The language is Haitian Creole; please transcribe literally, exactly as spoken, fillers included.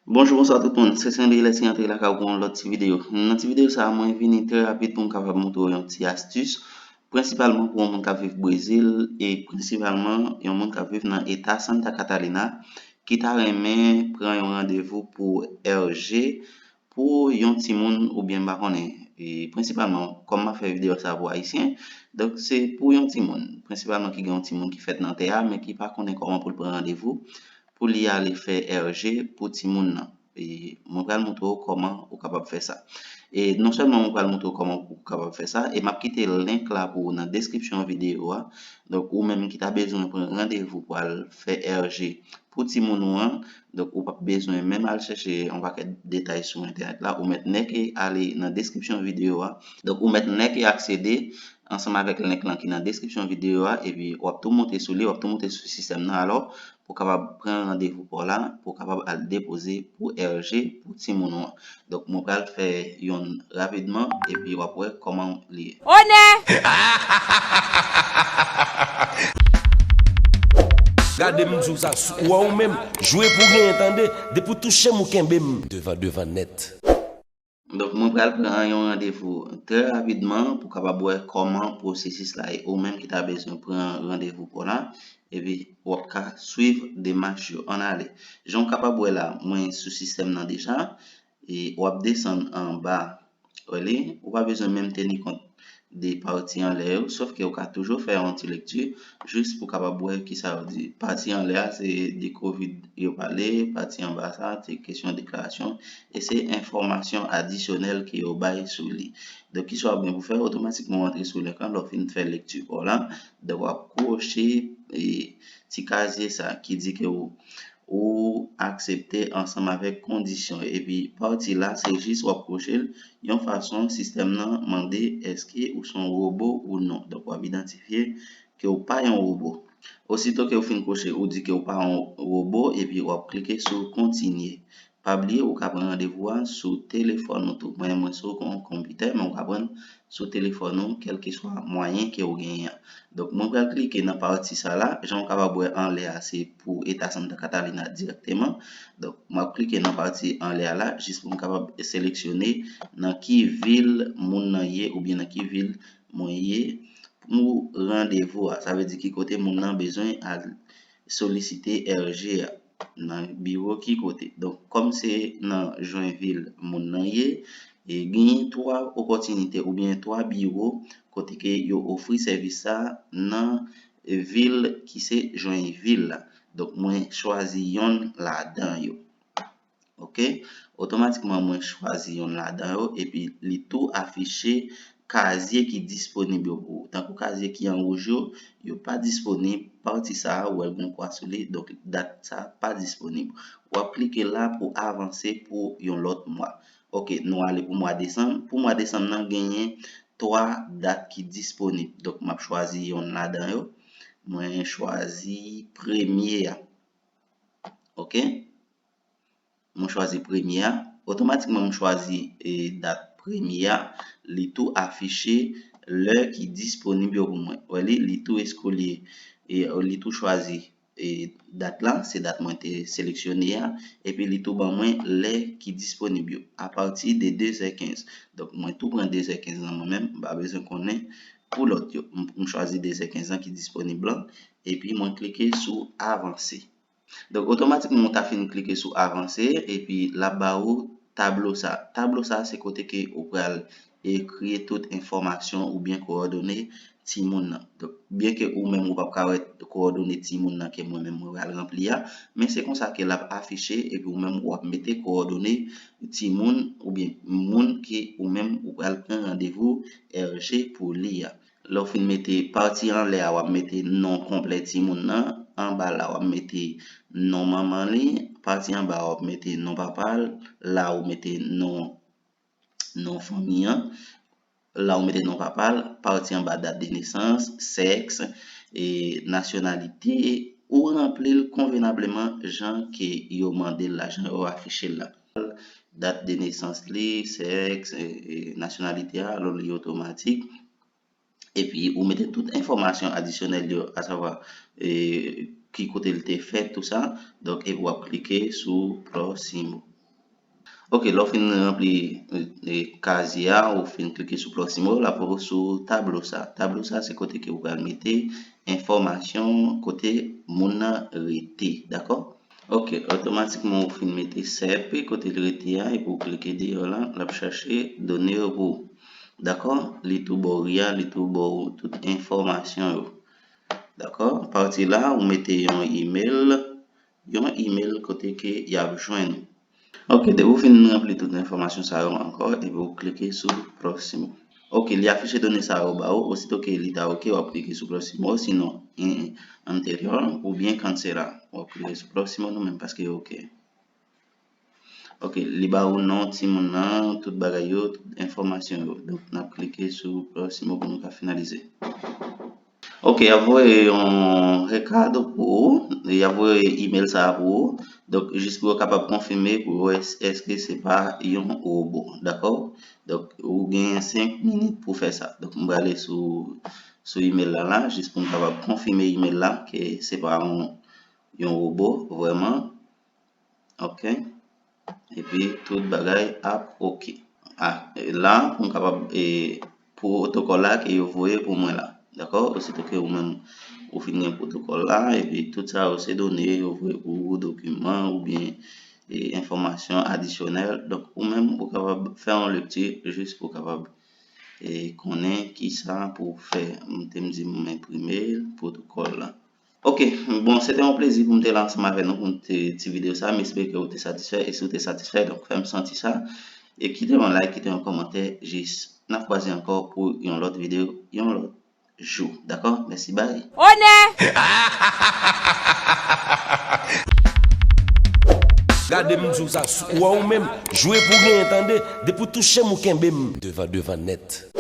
Bonjou, bonswa tout moun. Se Sendri Lès ki antre lakay ou pou yon lòt ti videyo. Nan ti videyo sa a, mwen vini trè rapid pou m kapab montre w yon ti astis, prensipalman pou yon moun k ap viv Brezil e prensipalman yon moun k ap viv nan eta Santa Catalina ki ta renmen pran yon randevou pou R G pou yon timoun oubyen m pa konnen. E prensipalman, kòm m ap fè videyo sa a pou Ayisyen, donk se pou yon timoun, prensipalman ki gen yon timoun ki fèt nan tè a, men ki pa konnen kòman pou l pran randevou pou li ale fè R G pou timoun nan. E mwen pral montre w kòman ou kapab fè sa. E non sèlman mwen pral montre w kòman ou kapab fè sa, e m ap kite link la pou ou nan deskripsyon videyo a. Donk, ou menm ki ta bezwen pran randevou pou al fè R G pou timoun ou an, donk, ou p ap bezwen menm al chèche yon pakèt detay sou entènèt la, ou mèt nèk ale nan deskripsyon videyo a. Donk, ou mèt nèk aksede ansanm avèk link lan ki nan deskripsyon videyo a, epi w ap tou monte sou li, w ap tou monte sou sistèm nan, alò, pou w kapab pran randevou pa w la, pou w kapab al depoze pou R G pou timoun ou an. Donk, mwen pral fè youn rapidman, epi w ap wè kòman li ye. Onè! Gade m di w sa, ou wè ou menm, jwe pou genyen tande, depi w touche m ou kenbe m. Devan, devan nèt. Donk, mwen pral pran yon randevou trè rapidman pou kapab wè kòman pwosesis la ye. Ou menm ki ta bezwen pran randevou pa w la, epi w ap ka swiv demach yo. Ann ale. Jan w kapab wè la, mwen sou sistèm nan deja. E w ap desann anba. Wè li, ou pa bezwen menm teni kont de pati anlè yo, sòf ke ou ka toujou fè yon ti lekti jis pou kapab wè kisa yo di. Pati anlè a, se de kovid yo pale, pati anba sa, se kesyon deklarasyon, e se enfòmasyon adisyonèl ke yo bay sou li. Donk, kisa w ap gen pou fè, otomatikman w antre sou link lan, lè w fin fè lekti pa w la, donk w ap kwoche, e, ti kazye sa ki di ke ou ou aksepte ansanm avèk kondisyon yo. Epi pati la, se jis w ap kwoche l yon fason sistèm nan mande èske ou se yon wobo ou non. Donk, w ap idantifye ke w pa yon wobo. Osito ke w fin kwoche, ou di ke w pa yon wobo, epi w ap klike sou kontinye. Pa bliye, ou ka pran randevou a sou telefòn ou tou. Mwen, mwen sou yon konpitè, men ou ka pran sou telefòn ou, kèlkeswa mwayen ke w genyen an. Donk, mwen pral klike nan pati sa la. Jan w kapab wè anlè a, se pou eta Santa Catalina dirèkteman. Donk, m ap klike nan pati anlè a la, jis pou m kapab seleksyone nan ki vil moun nan ye oubyen nan ki vil mwen ye pou randevou a. Sa vle di ki kote moun nan bezwen al solisite R G a, nan biwo ki kote. Donk, kòm se nan Joinville moun nan ye, e genyen twa opòtinite oubyen twa biwo kote ke yo ofri sèvis sa nan vil ki se Joinville la. Donk, mwen chwazi yonn ladan yo. Oke? Otomatikman, mwen chwazi yonn ladan yo, epi li tou afiche kazye ki disponib yo pou ou. Tankou kazye ki an wouj yo, yo pa disponib. Pati sa a, ou wè l gen yon kwa sou li, donk dat sa a pa disponib. W ap klike la pou avanse pou yon lòt mwa. Oke, nou ale pou mwa desanm. Pou mwa desanm nan, genyen twa dat ki disponib. Donk, m ap chwazi yonn ladan yo. Mwen chwazi premye a. Oke? Mwen chwazi premye a. Otomatikman, mwen chwazi, e, dat premye a. Li tou afiche lè ki disponib yo pou mwen. Wè li, li tou eskolye, e, li tou chwazi, e, dat la, se dat mwen te seleksyone a. Epi li tou ban mwen lè ki disponib yo, apati de de zè kenz. Donk, mwen tou pran de zè kenz lan mwen menm, m pa bezwen konnen pou lòt yo. M, m chwazi de zè kenz lan ki disponib lan, epi mwen klike sou avanse. Donk, otomatikman, ou ta fin klike sou avanse, epi l ap ba ou tablo sa. Tablo sa, se kote ke ou pral ekri tout enfòmasyon oubyen kowòdone timoun nan. Donk, byenke ou menm ou p ap ka wè kowòdone timoun nan ke mwen menm mwen pral ranpli a, men se konsa ke l ap afiche, epi ou menm ou ap mete kowòdone timoun oubyen moun ke ou menm ou pral pran randevou R G pou li a. Lè w fin mete pati anlè a, w ap mete non konplè timoun nan. Anba la, w ap mete non manman li. Pati anba a, w ap mete non papa l. La, ou mete non, non fanmi an. La, ou mete non papa l. Pati anba, dat de nesans, sèks, e nasyonalite. Ou ranpli l konvenableman jan ke yo mande l la, jan yo afiche l la. Dat de nesans li, sèks, e, e nasyonalite a, alò li otomatik. Epi ou mete tout enfòmasyon adisyonèl yo, asavwa, e, ki kote l te fèt, tou sa. Donk, epi w ap klike sou Próximo. Ok, lè w fin ranpli e, kazye a, ou fin klike sou Proximo, l ap voye w sou tablo sa. Tablo sa, se kote ke ou pral mete enfòmasyon kote moun nan rete, dakò? Ok, otomatikman ou fin mete sep kote l rete a, epi ou klike deyò la, l ap chache done yo pou ou. Dakò? Li tou ba w ri a, li tou ba w tout enfòmasyon yo. Dakò? Pati la, ou mete yon email, yon email kote ke y ap jwenn ou. Ok, depi ou fin ranpli tout enfòmasyon sa yo ankò, epi ou klike sou Proximo. Ok, li afiche done sa yo ba ou, osito ke li ta ok, w ap klike sou Proximo, sinon, en, anterior, oubyen cancela. W ap klike sou Proximo nou menm, paske yo ok. Ok, li ba ou non timoun nan, tout bagay yo, tout enfòmasyon yo. Donk, n ap klike sou Proximo pou nou ka finalize. Ok, y ap voye yon rekado pou ou, y ap voye email sa a pou ou. Donk, jis pou yo kapab konfime pou wè s-, èske se pa yon wobo, dakò? Donk, ou gen senk minit pou fè sa. Donk, m prale sou, sou email la, la, jis pou m kapab konfime email la, ke se pa yon, yon wobo, vrèman. Ok. Epi, tout bagay ap ok. Ah, la, pou m kapab, e, pwotokòl la ke yo voye pou mwen la. Dakò? Osito ke ou menm, ou fin gen pwotokòl la, epi tout sa yo se done yo voye pou ou, dokiman oubyen, e, enfòmasyon adisyonèl. Donk, ou menm, ou kapab fè yon lekti jis pou w kapab, e, konnen kisa pou w fè. M te m di m enprime pwotokòl la. Ok, bon, se te yon plezi pou m te la ansanm avè nou pou m te ti videyo sa. M espere ke ou te satisfè. E si ou te satisfè, donk fè m santi sa. E kite yon like, kite yon kòmantè. Jis, n ap kwaze ankò pou yon lòt videyo, yon lòt jou. Dakò? Mèsi, bay. Onè! Gade m di w sa, ou wè ou menm, jwe pou w genyen, tande, depi w touche m, ou kenbe m. Devan, devan nèt.